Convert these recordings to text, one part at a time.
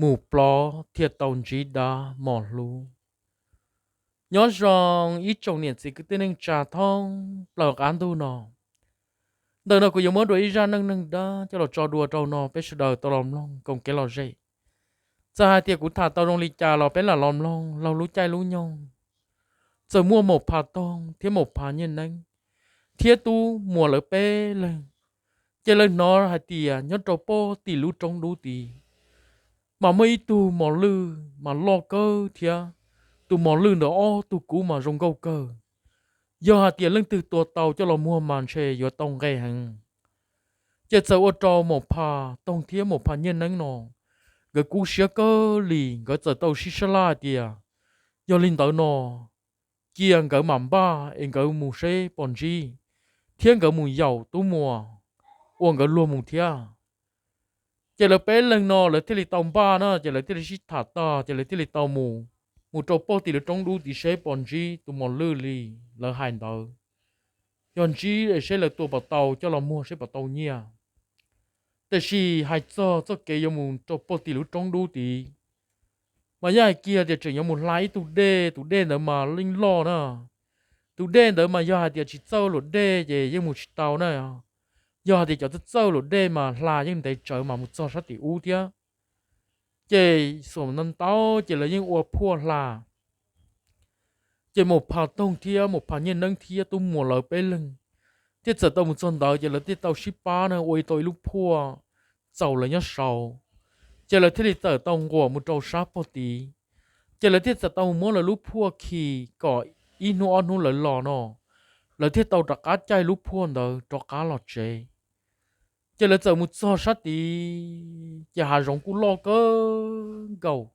mus plov thiaj tau ntsib dab mos hlub. Nyob zoo ib tsoom niam txiv kwv tij neej tsa thoob plaws qab ntuj no. Ntawm no kuv yuav muab dua ib zaj neej neeg dab coj los tso dua rau no peb sawv daws tau los mloog koom kev lom zem. Txawm hais tias kuv tham tau zoo li cas los peb lam los mloog laug lub caij lub nyoog. Txawm muaj Maum Phas Toog thiab Maum Phas Nyiaj Neeb thiab Tub Muas lawv peb leeg, ces lawv hnov hais tias nyob rau pem tim lub roob dub tid mas muaj ib tug mos lwj mas loj kawg thiab. Tus mos lwj ntawd ob tug kub mas zoo nkauj kawg. Yog hais tias leej twg tua tau coj los muag mas ntshe yuav tau nqe heev. Ces txawm ua rau Maum Phas Toog thiab Maum Phas Nyiaj Neeb no nkawd kub siab kawg li, nkawd txawm tau sib sab laj hais tias yog li ntawd no cia nkawd mam npaj es nkawd mus seb puas ntsib, thiab nkawd mus yaum Tub Muas ua nkawd luag mus thiab. Ces lawv peb leeg no lawv thiaj li tau npaj na, ces lawv thiaj li sib tham tag ces lawv thiaj li tau mus, mus rau pem tim lub roob dub tid seb puas ntsib tus mos lwj li lawv hais ntawd. Yog ntsib es seb lawv tua puas tau coj los muag seb puas tau nyiaj. Tiam sis hais txog txoj kev yuav mus rau pem tim lub roob dub tid mas yog hais kiag tias tseem yuav mus hla ib tug dej, tus dej ntawd mas yeej loj na. Tus dej ntawd mas yog hais tias tsis txawj luam dej ces yeej mus tsis tau na. Yog hais tias cov txawj txawj luam dej mas hla yeej ntev tsawv mas mus txog sab tim ub thiab. Ces xuas ntau ntau ces lawv yeej ua phuaj hla. Ces Maum Phas Toog thiab Maum Phas Nyiaj Neeb thiab Tub Muas lawv peb leeg thiaj txawm tau mus txog ntawd ces lawv thiaj tau sib pab na ua tau ib lub phuaj txaus lawv nyob saud. Ces lawv thiaj li txawm tau nquam mus rau sab pem tid. Ces lawv thiaj txawm tau mus muab lawv lub phuaj khi kom ib hnub ob hnub lawv los no, lawv thiaj tau rov qab caij lub phuaj ntawd rov qab los tsev. Ces lawv txawm mus txog sab tid ces hav zoov kuj loj kawg nkaus,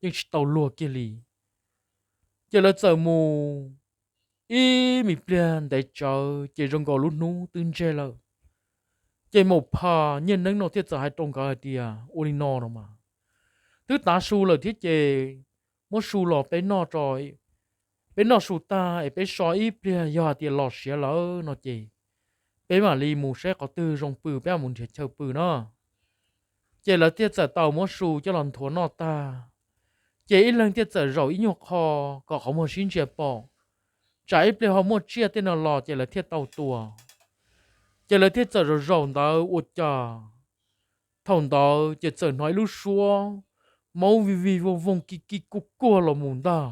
yeej tsis tau luag kiag li. Ces lawv txawm mus ib me pliag ntev tsawv ces zoo nkaus lub hnub twb ntseg lawm. Ces Maum Phas Nyiaj Neeb no thiaj txawm hais rau nkawd hais tias, ua li no no mas, twb tav su lawm thiab ces muab su los peb noj, peb noj su tag es peb so ib pliag, yog hais tias los siav lawm no ces peb mam li mus saib qhov twg zoo pw peb mam mus nrhiav chaw pw no. Ces lawv thiaj txawm tau muab su coj los nthuav noj tag, ces ib leeg thiaj txawm zaum ib nyuag qho kom qhov muag sib ntsia pom, tsam ib pliag ho muaj tsiaj tej no los ces lawv thiaj tau tua. Ces lawv thiaj txawm zaum zaum ntawd ua cas thaum ntawd ces txawm hnov ib lub suab maub vij vij vooj vooj kij kij kuj kuag los mus ntag.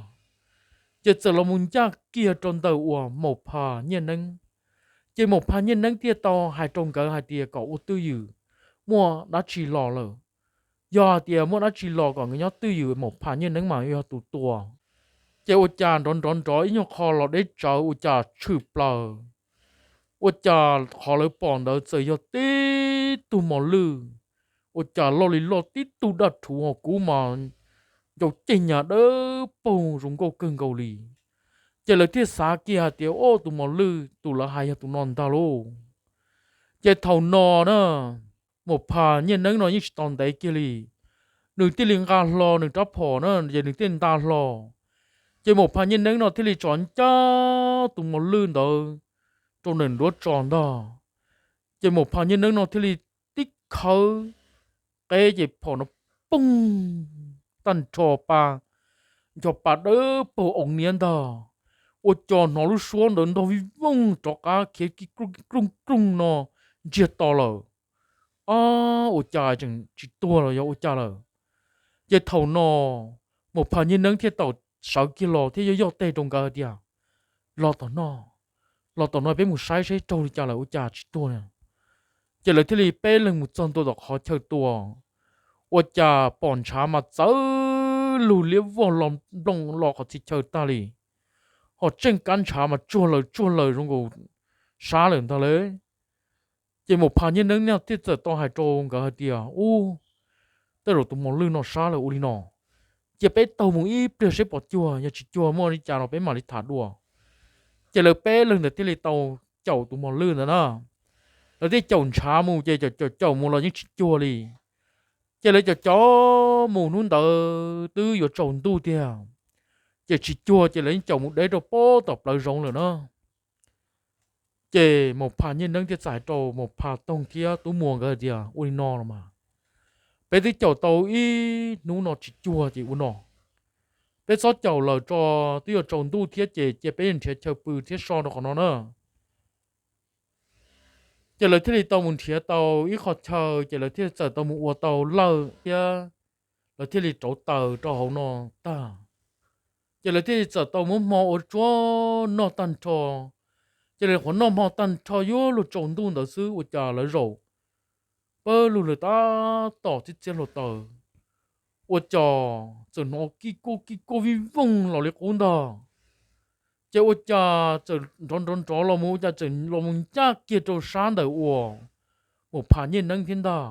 Ces txawm los mus ncaj kiag rau ntawm uas Maum Phas Nyiaj Neeb. Ces Maum Phas Nyiaj Neeb thiaj tau hais rau nkawd hais tias kom ua twj ywm, muaj dab tsi los lawm. Yog hais tias muaj dab tsi los kom nkawd nyob twj ywm, Maum Phas Nyiaj Neeb mas yog tus tua. Ces ua cas nrov nrov nrov ib nyuag qho los deb tsawv ua cas tshwm plaws, ua cas qhov lawv pom ntawd txawm yog tib tug mos lwj, ua cas loj li loj tib tug daj rhuv ho kub mas ncau ceg nyas dawb paug zoo nkauj kawg nkaus li. Ces lawv thiaj xav kiag hais tias, o, tus mos lwj tus lawv hais yog tus no ntag lauj. Ces thaum no na, Maum Phas Nyiaj Neeb no yeej tsis tos ntev kiag li, nws thiaj li nqa hlo nws rab phom na, ces nws thiaj nta hlo. Ces Maum Phas Nyiaj Neeb no thiaj li tso ncaj tus mos lwj ntawd rau nws nruab tso ntag. Ces Maum Phas Nyiaj Neeb no thiaj li tib khawv qeb ces phom no poog tag nrho pa, ncho pa dawb paug oo niab ntag. Ua cas hnov lub suab ntawd ntog vij vooj rov qab khiav ki krooj ki krooj krooj no ntsiag to lawm. Ob, ua cas tseem tsis tuag los yog ua cas lawm? Ces thaum no Maum Phas Nyiaj Neeb thiaj tau sawv kiag los thiab yoj yoj tes rau nkawd tias, los tom no, los tom no peb mus saib saib raug li cas lawm ua cas tsis tuag na. Ces lawv thiaj li peb leeg mus txog ntua tom qhov chaw tua, ua cas pom ntshav mas txawv lug liab vog los nplooj los qhov txhia chaw tag li, ho tseej kab ntshav mas tsuag lawm tsuag lawm zoo nkaus sab lawm ntag lauj. Ces Maum Phas Nyiaj Neeb no thiaj txawm tau hais rau nkawd hais tias, ub, tej zaum tus mos lwj no sab lawm ua li no, cia peb taug mus ib pliag seb puas cuag, yog tsis cuag muaj li cas los peb mam li tham dua. Ces lawv peb leeg ntawd thiaj li tau caum tus mos lwj ntawd na. Lawv thiaj caum ntshav mus ces caum caum caum mus los yeej tsis cuag li. Ces lawv caum caum mus hnub ntawd twb yuav tsaus ntuj tiag, ces tsis cuag ces lawv yeej caum mus deb rau pob tom plawv zoov lawm na. Ces Maum Phas Nyiaj Neeb thiaj txawm hais rau Maum Phas Toog thiab Tub Muas nkawd tias, ua li no los mas, Peb twb caum tau ib hnub no tsis cuag ces ua no, peb txhob caum lawm tso, twb yuav tsaus ntuj thiab ces cia peb nrhiav chaw pw thiab so rau qhov no na. Ces lawv thiaj li tau mus nrhiav tau ib qho chaw, ces lawv thiaj txawm tau mus ua tau lawj thiab lawv thiaj li rauv taws rau hauv no tag. Ces lawv thiaj li txawm tau muab hmo ua tsuab noj tag nrho. Ces lawv qhuav noj hmo tag nrho yuav luag tsaus ntuj ntawd xwb ua cas lawv zaum pawg lug lawv tab tom txib txiab hluav taws, ua cas txawm hnov kij kuj kij kuj vij voog los li qub ntag. Ces ua cas txawm nrov nrov nrov los mus ua cas txawm los mus ncaj kiag rau sab ntawm uas Maum Phas Nyiaj Neeb thiab ntag.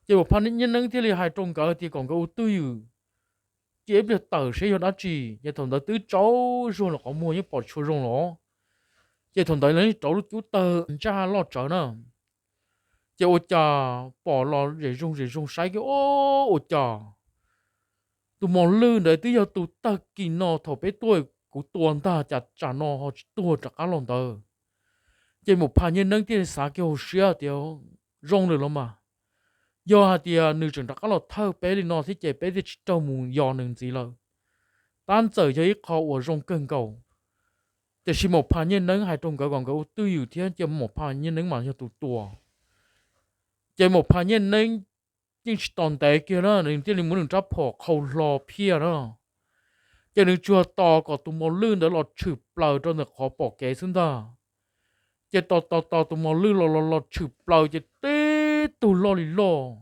Ces Maum Phas Nyiaj Neeb thiaj li hais rau nkawd tias kom nkawd ua twj ywm, cia ib pliag tawm seb yog dab tsi. Ces thaum ntawd twb tsaus zuag los qhov muag yeej pom tsis tshua zoo los, ces thaum ntawd lawv rauv lub cub tawg ntsaj loj tsawv na. Ces ua cas pom los zem zoo zem zoo saib kiag, o, ua cas tus mos lwj ntawd twb yog tus tag kis no thaum peb tuaj kuv tua ntag, cas tsam no ho tsis tuag rov qab los ntawd. Ces Maum Phas Nyiaj Neeb thiaj li xav kiag hauv siab tias zoo lawm los mas, yog hais tias nws tseem rov qab los thawj peb li no thiab ces peb thiaj tsis raug mus yos nws ntxiv lawm. Tab ntxawm yog ib qho uas zoo kawg nkaus. Tiam sis Maum Phas Nyiaj Neeb hais rau nkawd kom nkawd ua twj ywm thiab cia Maum Phas Nyiaj Neeb mas yog tus tua. Ces Maum Phas Nyiaj Neeb yeej tsis tos ntev kiag na, nws thiaj li muab nws rab phom qhau hlo phiaj na. Ces nws tsuas tos kom tus mos lwj ntawd los tshwm plaws rau ntawm qhov pom kev xwb ntag. Ces tos tos tos tus mos lwj los los los tshwm plaws ces tib tug loj li loj.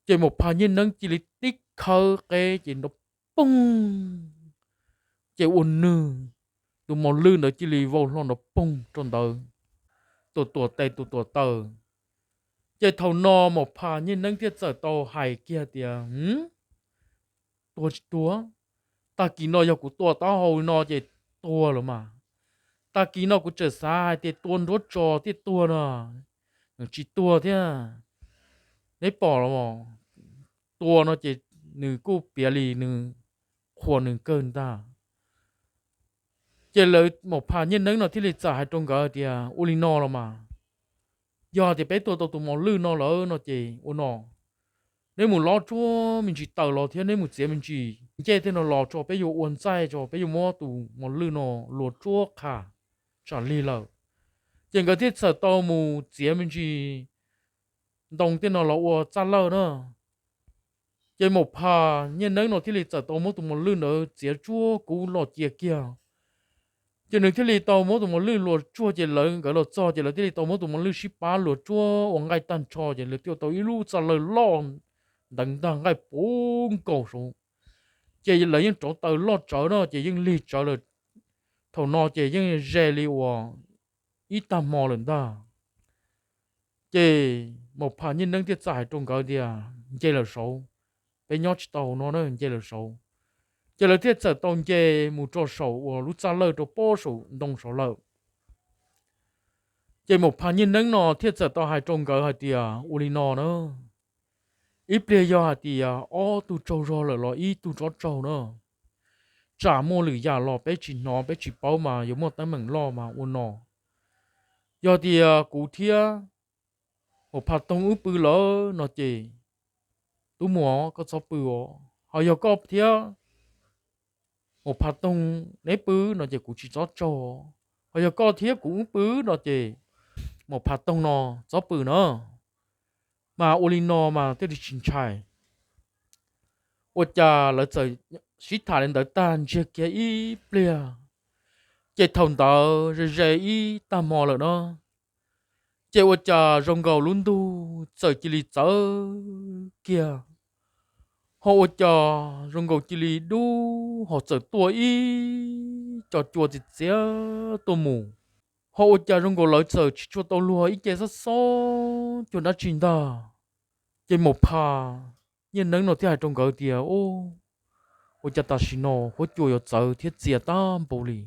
Ces Maum Phas Nyiaj Neeb cia li tib khawb qeb ces nrov poog, ces ua nwg, tus mos lwj ntawd cia li vau hlo nrov poog rau ntawd, tuam tuam tes tuam tuam taw. Ces thaum no Maum Phas Nyiaj Neeb thiaj txawm tau hais kiag tias, tuag tsis tuag, tag kis no yog kuv tua taub hau no ces tuag lawm mas. Tag kis no kuv tseem xav hais tias tua nruab tso thiaj tuag no, tsis tuag thiab. Neb pom los, tua no ces nws kuj piav li nws qhuas nws kawg ntag. Ces lawv Maum Phas Nyiaj Neeb no thiaj li txawm hais rau nkawd tias, ua li no los mas, yog tias peb tua tau tus mos lwj no lawm no ces ua no, neb mus lob tsuab me ntsis taws los thiab neb mus txiav me ntsis ncej tej no los tso, peb yuav ua ntxaij tso, peb yuav muab tus mos lwj no luas tsuab qha tsam lig lawm. Ces nkawd thiaj txawm tau mus txiav me ntsis ntoo tej no los ua txaj lawj na. Ces Maum Phas Nyiaj Neeb no thiaj li txawm tau muab tus mos lwj ntawd txiav tsuab kub los cia kiag. Ces nws thiaj li tau muab tus mos lwj luas tsuag, ces lawv nkawd los txog ces lawv thiaj li tau muab tus mos lwj sib pab luas tsuab ua nqaij tag nrho, ces lawv thiaj tau ib lub txaj lawj loj nteev ntag, nqaij puv nkaus saud. Ces lawv yeej rauv taws loj tsawv no ces yeej lig tsawv lawm. Thaum no ces yeej ze li uas ib tag hmo lawm ntag. Ces Maum Phas Nyiaj Neeb thiaj txawm hais rau nkawd tias, nce lawm saud, peb nyob tsis tau no na, nce lawm saud. Ces lawv thiaj txawm tau nce mus rau saum uas lub txaj lawj rau pob saum ntoo saud lawm. Ces Maum Phas Nyiaj Neeb no thiaj txawm tau hais rau nkawd hais tias, ua li no na, ib pliag yog hais tias ob tug tsaug zog lawm los ib tug tsob tsaug na, tsam muaj lwm yam los peb tsis hnov peb tsis paub mas yuav muaj teeb meem loj mas ua no. Yog tias kuv thiab Maum Phas Toog wb pw lawm no ces, tub muam koj txhob pw os, ho yog koj thiab Maum Phas Toog neb pw no ces kuv tsis txhob tsaug, ho yog koj thiab kuv wb pw no ces Maum Phas Toog no txhob pw na. Mas ua li no mas thiaj li tsis ntshai. Ua cas lawv txawm sib tham li ntawd tag ntsiag kiag ib pliag, ces thaum ntawd ze ze ib tag hmo lawm na, ces ua cas zoo nkaus lub ntuj txawm cia li txawv kiag, ho ua cas zoo nkaus cia li dub ho txawm tuaj ib co cua txias txias tuaj mus, ho ua cas zoo nkaus lawv txawm tsis tshua tau luag ib ce xob xob cuag dab tsi ntag. Ces Maum Phas Nyiaj Neeb no thiaj hais rau nkawd tias, ua cas tam sim no huab cua yuav txawv thiab txias tag npaum li,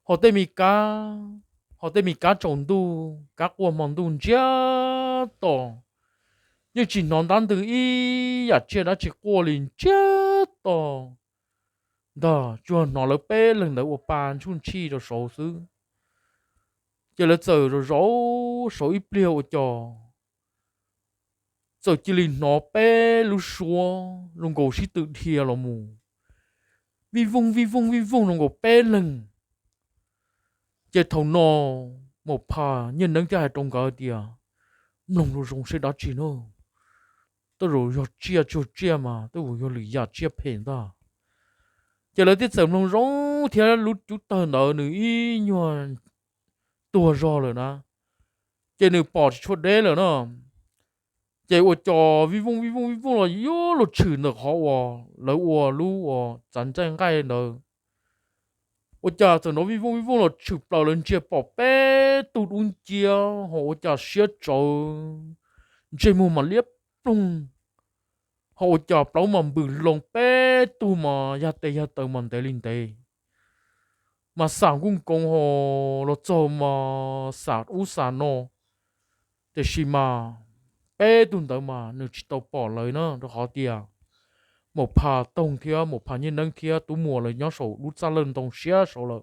ho tej me kab, ho tej me kab tsaus ntuj kab quaj hmo ntuj ntsiag to, yeej tsis hnov ntab ntws ib yam tsiaj dab tsi quaj li ntsiag to ntag, tsuas hnov lawv peb leeg ntawd ua pa ntsuj ntshij rau saud xwb. Ces lawv txawm zaum zaum saud ib pliag ua cas txawm cia li hnov peb lub suab zoo nkaus sib tw dhia los mus, vij voog vij voog vij voog zoo nkaus peb leeg. Ces thaum no Maum Phas Nyiaj Neeb thiaj hais rau nkawd tias, mloog zoo zoo seb dab tsi no, tej zaum yog tsiaj tsuag tsiaj mas tej zaum yog lwm yam tsiaj phem ntag. Ces lawv thiaj txawm mloog zoo thiab lub cub tawg ntawd nws ib nyuag tuag zog lawm na, ces nws pom tsis tshua deb lawm no. Ces ua cas vij voog vij voog vij voog los yuav luag tshwm ntawm qhov uas lawv ua lub uas txav ncaij nqaij ntawd. Ua cas txawm hnov vij voog vij voog los tshwm plaws lawv ntsia pom peb tug dub nciab ho ua cas siab tsawv, ntsej muag mas liab ploog, ho ua cas plaub mas npws loo, peb tug mas yog tes yog taw mas ntev li ntev, mas xam nkuj nkoos ho los txog mas xam ub xam no. Tiam sis mas peb tug ntawd mas nws tsis tau pom lawv na, rau qhov tias Maum Phas Toog thiab Maum Phas Nyiaj Neeb thiab Tub Muas lawv nyob saum lub txaj lawj ntoo siab saud lawm.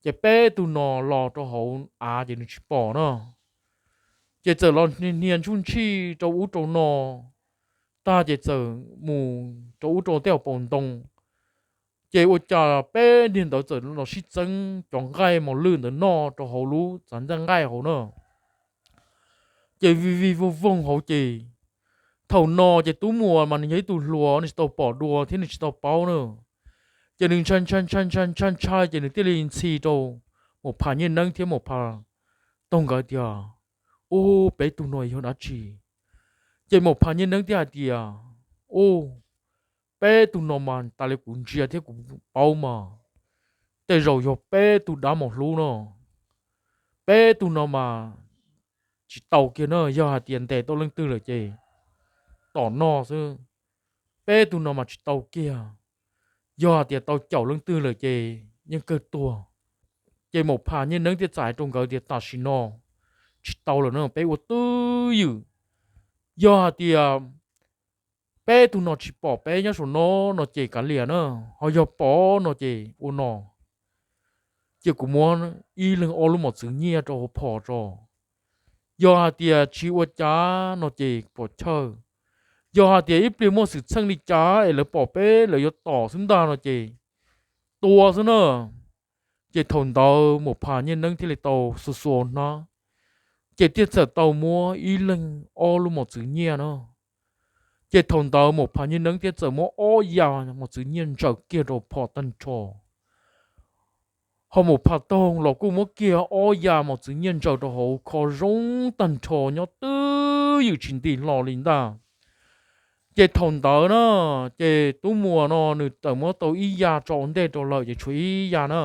Ces peb tug no los rau hauv av ces nws tsis pom na. Ces txawm los hnia ntsuj ntshij rau ub rau no tag ces txawm mus rau ub rau tej hauv paus ntoo. Ces ua cas peb niag ntawd txawm los sib txeeb cov nqaij mos lwj ntawd noj rau hauv lub txav ncaij nqaij hauv na. Ces vij vij voog voog hauv ces, thaum no ces Tub Muas mas nws yog ib tug hluas nws tsis tau pom dua thiab nws tsis tau paub na. Ces nws ntshai ntshai ntshai ntshai ntshai ntshai ces nws thiaj li ntxhi rau Maum Phas Nyiaj Neeb thiab Maum Phas Toog nkawd tias, ub, peb tug no yog dab tsi? Ces Maum Phas Nyiaj Neeb thiaj hais tias, ub, peb tug no mas tas li kuv ntsia thiab kuv paub mas tej zaum yog peb tug dab mos hlub no. Peb tug no mas tsis tau kiag na, yog hais tias ntes tau leej twg lawm ces tom noj xwb. Peb tug no mas tsis tau kiag, yog hais tias tau caum leej twg lawm ces yeej kawg tuag. Ces Maum Phas Nyiaj Neeb thiaj txawm hais rau nkawd tias tam sim no tsis tau lawm na, peb ua twj ywm. Yog hais tias peb tug no tsis pom peb nyob saum no no ces kav liam na, ho yog pom no ces ua no, ces kuv muab ib leeg ob lub mos txwv nyiaj rau hauv phom tso. Yog hais tias tsis ua cas no ces pom chawj. Yog hais tias ib pliag muaj xwm txheej li cas es lawv pom peb lawv yuav tom xwb ntag no ces tua xwb na. Ces thaum ntawd Maum Phas Nyiaj Neeb thiaj li tau xuas xuas hnab, ces thiaj txawm tau muab ib leeg ob lub mos txwv nyiaj na. Ces thaum ntawd Maum Phas Nyiaj Neeb thiaj txawm muab ob ya mos txwv nyiaj ntsaws kiag rau phom tag nrho. Ho Maum Phas Toog los kuj muab kiag ob ya mos txwv nyiaj ntsaws rau hauv kho zoo tag nrho nyob twj ywm tsis nti hlo li ntag. Ces thaum ntawd na, ces Tub Muas no nws txawm muab tau ib ya tso ua ntej rau lawm ces tshuav ib ya na.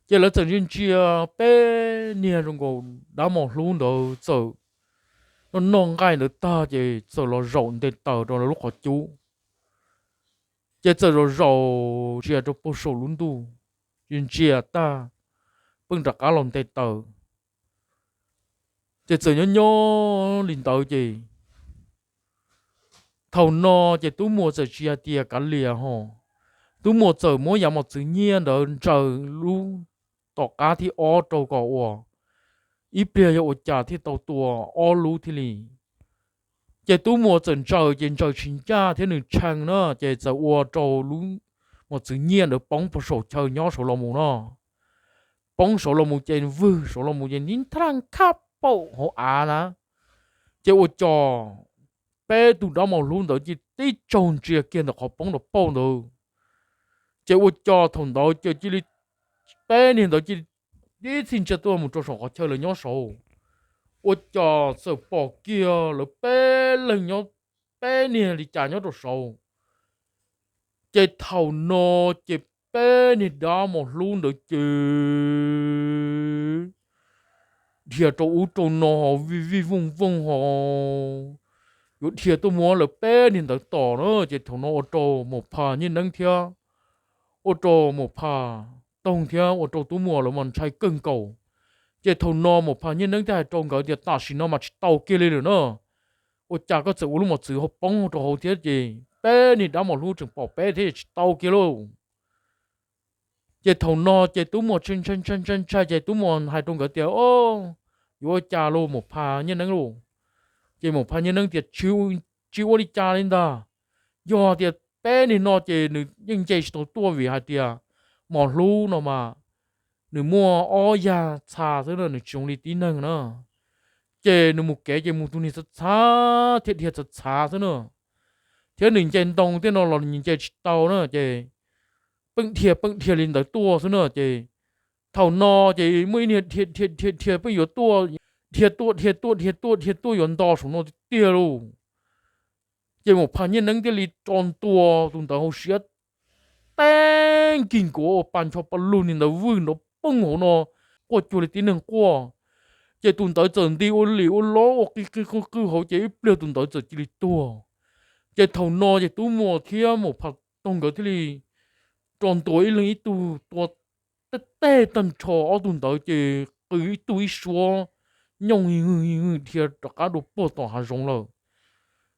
Ces lawv txawm ntsia ntsia peb niag zoo nkaus dab mos hlub ntawd txawm noj noj nqaij ntawd tag ces txawm los zaum nte taws rau lawv lub qhov cub. Ces txawm zaum zaum ntsia rau puag saum lub ntuj, ntsia ntsia tag pheej rov qab los nte taws. Ces txawm nyob nyob li ntawd ces thaum no ces Tub Muas txawm tsis hais tias kav liam ho, Tub Muas txawm muab yav mos txwv nyiaj ntawd ntsaws lub tom qab thib ob rau kom ua ib pliag yog ua cas thiaj tau tua ob lub thiaj li. Ces Tub Muas txawm ntsaws ces ntsaws tsis ncaj thiab nws tshee na ces txawm ua rau lub mos txwv nyiaj ntawd poob puag saum chaw nyob saud los mus no. Poob saud los mus ces vwg saud los mus ces nib nthaj khab paum hauv av na. Ces ua cas peb tug dab mos hlub ntawd cia li tib tsaug ntsia kiag ntawm qhov poob rau pauj ntawd. Ces ua cas thaum ntawd ces cia li peb niag ntawd cia li tib txhij ntsia tuaj mus rau saum qhov chaw lawv nyob saud. Ua cas txawm pom kiag lawv peb leeg nyob, peb niag li cas nyob rau saud. Ces thaum no ces peb niag dab mos hlub ntawd ces dhia rau ub rau no ho vij vij vooj vooj ho yuav dhia tuaj muab lawv peb niag ntawd tom na. Ces thaum no ua rau Maum Phas Nyiaj Neeb thiab ua rau Maum Phas Toog thiab ua rau Tub Muas lawv mas ntshai kawg nkaus. Ces thaum no Maum Phas Nyiaj Neeb thiaj hais rau nkawd tias tam sim no mas tsis tau kiag li lawm na. Ua cas koj txawm ua lub mos txwv ho poob rau hauv thiab ces peb niag dab mos hlub tseem pom peb thiab tsis tau kiag lauj. Ces thaum no ces Tub Muas ntshai ntshai ntshai ntshai ntshai ces Tub Muas hais rau nkawd tias, o, yuav ua cas lauj Maum Phas Nyiaj Neeb lauj? Ces Maum Phas Nyiaj Neeb tias, Tsis ua li cas li ntag. Yog tias peb niag no ces nws yeej nce tsis tau tuaj vim hais tias Mos Hlub no mas nws muaj ob yag txha xwb na, nws tsis zoo li tib neeg na. Ces nws mus kev ces mus tus niag txhav txhav thiab dhia txhav txhav xwb na, thiab nws nce ntoo tej no los nws nce tsis tau na, ces pheej dhia pheej dhia li ntawd tuaj xwb na. Ces thaum no ces muaj ib niag dhia dhia dhia dhia pheej yuav tuaj, dhia tuaj dhia tuaj dhia tuaj dhia tuaj yuav nto saum no tiag tiag lauj. Ces Maum Phas Nyiaj Neeb thiaj li rho ntua tus ntawd hauv siab, teb nkig nkuav ua pa ncho pa lug li ntawd vwj nrov poog hauv no, quaj cuag li tib neeg quaj. Ces tus ntawd txawm nti ua lim ua lob ua qi qi qw qw hauv ces ib pliag tus ntawd txawm cia li tuag. Ces thaum no ces Tub Muas thiab Maum Phas Toog nkawd thiaj li rho ntua ib leeg ib tug tua tej tag nrho ob tug ntawd ces qw ib tug ib suab nyooj hwj hwj dhia rov qab dua puag tom hav zoov lawm.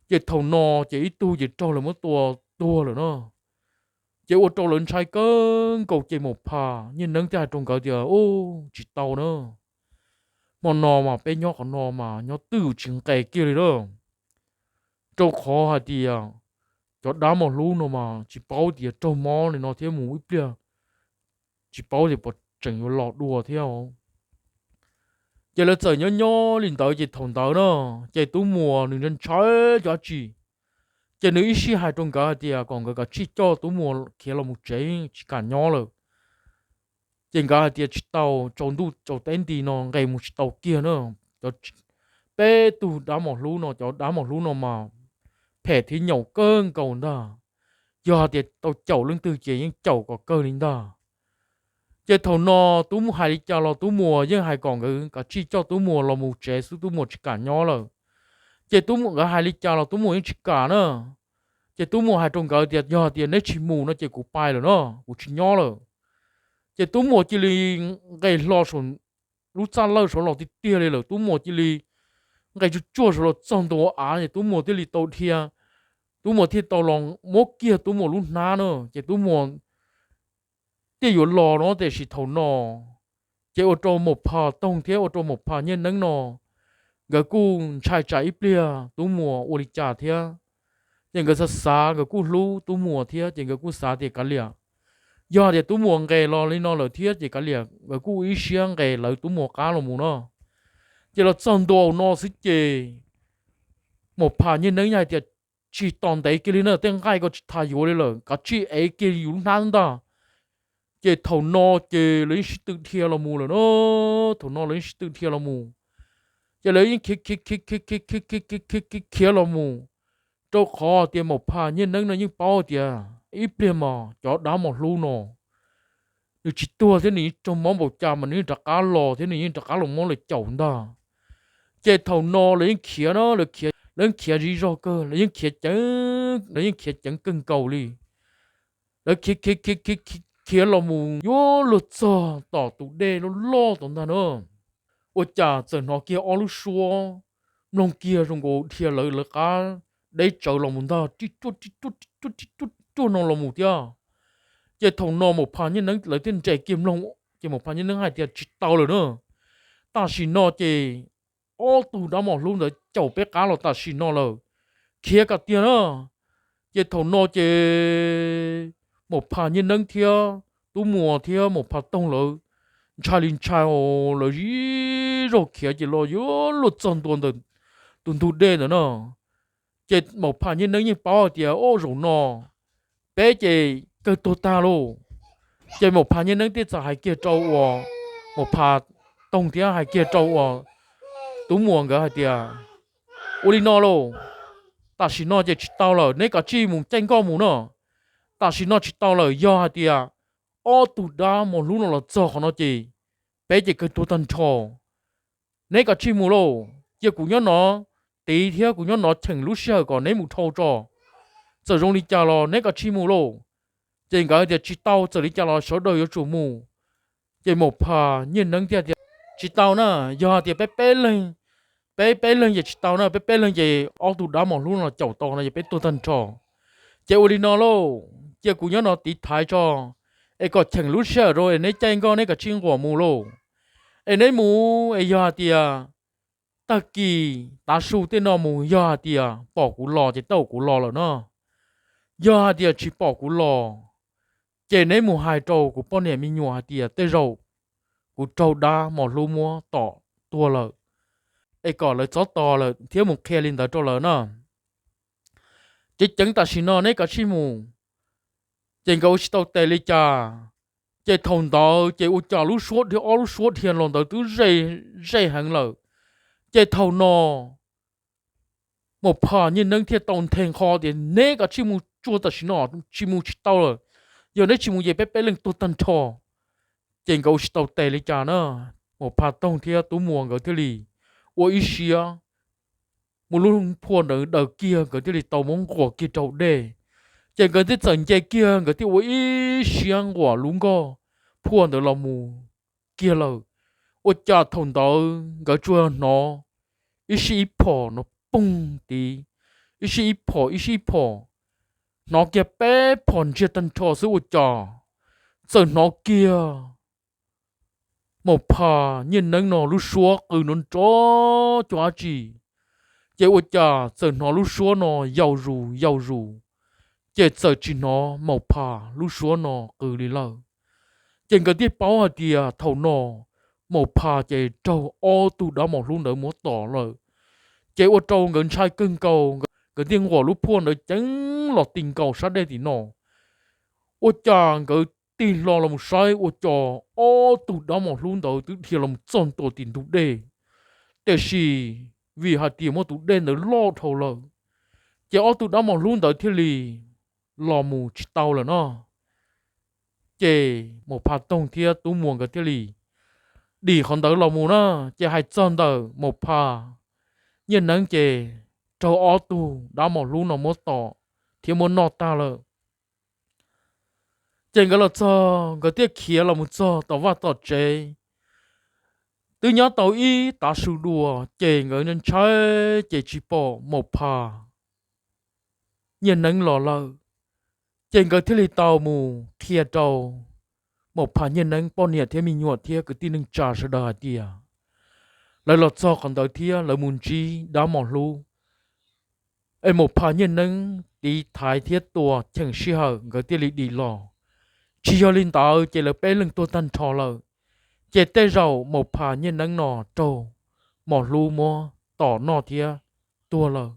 Ces thaum no ces ib tug ces raug lawv muab tua tuag lawm na. Ces ua rau lawv ntshai kawg nkaus ces Maum Phas Nyiaj Neeb thiaj hais rau nkawd tias, Ub, tsis tau na, hmo no mas peb nyob qhov no mas nyob twj ywm tsis nqes kiag li na, rau qhov hais tias cov dab Mos Hlub no mas tsis paub tias raug mob li no thiab mus ib pliag tsis paub tias puas tseem yuav los dua thiab. Ces lawv txawm nyob nyob li ntawd ces thaum ntawd na, ces Tub Muas nws ntshai cov dab tsi, ces nws ib sij hais rau nkawd hais tias kom nkawd kav tsij coj Tub Muas khiav los mus tsev, tsis kam nyob lawm. Ces nkawd hais tias, Tsis tau, tsaus ntuj tsaus teb nti no nqes mus tsis tau kiag na. Cov peb tug dab Mos Hlub no, cov dab Mos Hlub no mas phem thiab nyaum kawg nkaus ntag. Yog hais tias tau caum leej twg ces yeej caum kom kawg li ntag. Ces thaum no Tub Muas hais li cas los Tub Muas yeej hais kom nkawd kav tsij coj Tub Muas los mus tsev xwb, Tub Muas tsis kam nyob lawm. Ces Tub Muas, nkawd hais li cas los Tub Muas yeej tsis kam na. Ces Tub Muas hais rau nkawd tias, Yog tias neb tsis mus no ces kuv pai lawm no, kuv tsis nyob lawm. Ces Tub Muas cia li nqes hlo saum lub txaj lawj saud los tiag tiag li lawm. Tub Muas cia li nqes tsuag tsuag saud los txog ntua av ces Tub Muas thiaj li tau dhia, Tub Muas thiaj tau los muab kiag Tub Muas lub hnab na. Ces Tub Muas thiaj yuav los no, tiam sis thaum no ces ua rau Maum Phas Toog thiab ua rau Maum Phas Nyiaj Neeb no nkawd kuj ntshai tsam ib pliag Tub Muas ua li cas thiab. Ces nkawd xav xav, nkawd kuj hlub Tub Muas thiab ces nkawd kuj xav tias kav liam, yog tias Tub Muas nqes los li no lawm thiab ces kav liam nkawd kuj ib siab nqes lawv Tub Muas qab los mus no. Ces los txog ntua no xwb ces Maum Phas Nyiaj Neeb hais tias, Tsis tos ntev kiag li na, tej nqaij ko tsis tas yuav li lawm, kav tsij ev kiag yus lub hnab ntag. Ces thaum no ces lawv yeej sib tw dhia los mus lawm no. Thaum no lawv yeej sib tw dhia los mus, ces lawv yeej khiav khiav khiav khiav khiav khiav khiav khiav khiav khiav los mus, rau qhov tias Maum Phas Nyiaj Neeb no yeej paub tias ib pliag mas cov dab Mos Hlub no nws tsis tuag thiab nws yeej raug mob npaum cas mas nws yeej rov qab los thiab nws yeej rov qab los muab lawv caum ntag. Ces thaum no lawv yeej khiav no, lawv khiav, lawv yeej khiav zig zog kawg, lawv yeej khiav ceev, lawv yeej khiav ceev kawg nkaus li. Lawv khiav khiav khiav khiav khiav los mus yuav luag txog tom tus dej loj loj tom ntag na. Ua cas txawm hnov kiag ob lub suab, mloog kiag zoo nkaus dhia lawv lawv qab deb tsawv los mus ntag, ri ruaj ri ruaj ri ruaj ri ruaj ri ruaj no los mus thiab. Ces thaum no Maum Phas Nyiaj Neeb lawv thiaj nres kiag mloog, ces Maum Phas Nyiaj Neeb hais tias, Tsis tau lawm na, tam sim no ces ob tug dab Mos Hlub ntawd caum peb qab los tam sim no lawm, khiav kom tiag na. Ces thaum no ces Maum Phas Nyiaj Neeb thiab Tub Muas thiab Maum Phas Toog lawv ntshai li ntshai os, lawv zig zog khiav ces los yuav luag txog ntua ntawm tus ntug dej ntawd na. Ces Maum Phas Nyiaj Neeb yeej paub hais tias, Ob, zaum no peb ces kawg tuag tag lauj. Ces Maum Phas Nyiaj Neeb thiaj txawm hais kiag rau uas, Maum Phas Toog thiab hais kiag rau uas Tub Muas nkawd hais tias, Ua li no lauj, tam sim no ces tsis tau lawm, neb kav tsij mus caij nkoj mus no. Tam sim no tsis tau lawm, yog hais tias ob tug dab Mos Hlub no los txog qhov no ces peb ces kawg tuag tag nrho. Neb kav tsij mus lauj, cia kuv nyob no tiv thiab kuv nyob no cheem lub sij hawm kom neb mus dhau tso. Txawm zoo li cas los neb kav tsij mus lauj. Ces nkawd tias, Tsis tau, txawm li cas los sawv daws yuav tsum mus. Ces Maum Phas Nyiaj Neeb thiaj tias, Tsis tau na, yog hais tias peb peb leeg, peb peb leeg ces tsis tau na, peb peb leeg ces ob tug dab Mos Hlub no caum tau no ces peb tuag tag nrho. Ces ua li no lauj, cia kuv nyob no tiv thaiv tso, es kom cheem lub sij hawm rau es neb caij nkoj neb kav tsij nquam mus lauj. Es neb mus es yog hais tias tag kis tav su tej no mus yog hais tias pom kuv los ces tau kuv los lawm no. Yog hais tias tsis pom kuv los, ces neb mus hais rau kuv poj niam me nyuam hais tias tej zaum kuv raug dab mos hlub muab tom tuag lawm, es kom lawv txhob tos lawm thiab mus qhia li ntawd rau lawv na. Ces ceev tam sim no neb kav tsij mus. Ces nkawd ua tsis tau tes li cas, ces thaum ntawd ces ua cas lub suab dhia, ob lub suab dhia los ntawd twb ze, ze heev lawm. Ces thaum no Maum Phas Nyiaj Neeb thiaj tau nthe nqho tias neb kav tsij mus tsuag tam sim no, tsis mus tsis tau lawm. Yog neb tsis mus ces peb peb leeg tuag tag nrho. Ces nkawd ua tsis tau tes li cas na, Maum Phas Toog thiab Tub Muas nkawd thiaj li ua ib siab mus lub phua ntawd daws kiag, nkawd thiaj li tau muab nquas kiag rau dej. Ces nkawd thiaj txawm nce kiag, nkawd thiaj ua ib siab nquas lub nkoj phua ntawd los mus kiag lawm. Ua cas thaum ntawd nkawd tsuas hnov ib sij ib phom no poog tid, ib sij ib phom, ib sij ib phom, hnov kiag peb phom ntsiag tag nrho xwb ua cas txawm hnov kiag Maum Phas Nyiaj Neeb no lub suab qw nrov nrov cuag dab tsi. Ces ua cas txawm hnov lub suab no yau zus yau zus, ces txawm tsis hnov Maum Phas lub suab no qw li lawm. Ces nkawd thiaj paub hais tias thaum no Maum Phas ces raug ob tug dab mos hlub ntawd muab tom lawm. Ces ua rau nkawd ntshai kawg nkaus, nkawd thiaj nquas lub phua ntawd ceev los ti nkaus sab dej tim no. Ua cas nkawd tig hlo los mus saib ua cas ob tug dab mos hlub ntawd twb dhia los txog ntua tim ntug dej. Tiam sis vim hais tias muaj tus dej ntawd loj dhau lawm, ces ob tug dab mos hlub ntawd thiaj li los mus tsis tau lawm no. Ces Maum Phas Toog thiab Tub Muas nkawd thiaj li dim qhov ntawd los mus na. Ces hais txog ntawm Maum Phas Nyiaj Neeb ces raug ob tug dab mos hlub no muab tom thiab muab noj tag lawm. Ces nkawd los txog, nkawd thiaj khiav los mus txog tom vaj tom tsev. Twb nyob tau ib tav su dua, ces nkawd ntshai ces tsis pom Maum Phas Nyiaj Neeb los lawm. Ces nkawd thiaj li tau mus qhia rau Maum Phas Nyiaj Neeb poj niam thiab me nyuam thiab kwv tij neej tsa sawv daws hais tias lawv los txog qhov ntawd thiab lawv mus ntsib dab mos hlub, es Maum Phas Nyiaj Neeb tiv thaiv thiab tua cheem sij hawm nkawd thiaj li dim los. Tsis yog li ntawd ces lawv peb leeg tuag tag nrho lawm. Ces tej zaum Maum Phas Nyiaj Neeb no raug mos hlub muab tom noj thiab tuag lawm.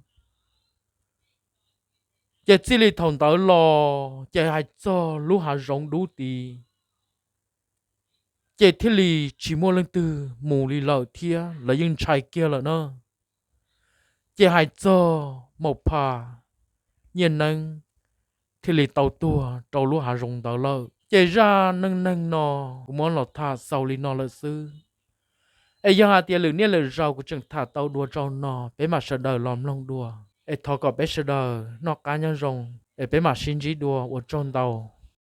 Ces txij li thaum ntawd los ces hais txog lub hav zoov dub tid, ces thiaj li tsis muaj leej twg mus li lawm thiab lawv yeej ntshai kiag lawm na. Ces hais txog Maum Phas Nyiaj Neeb thiaj li tau tuag rau lub hav zoov ntawd lawm. Ces zaj neej neeg no kuv muab los tham xaus li no lawm xwb. Es yog hais tias lwm niaj lwm zaus kuv tseem tham tau dua rau no, peb mam sawv daws los mloog dua. Es thov kom peb sawv daws noj qab nyob zoo, es peb mam sib ntsib dua, ua tsaug ntau.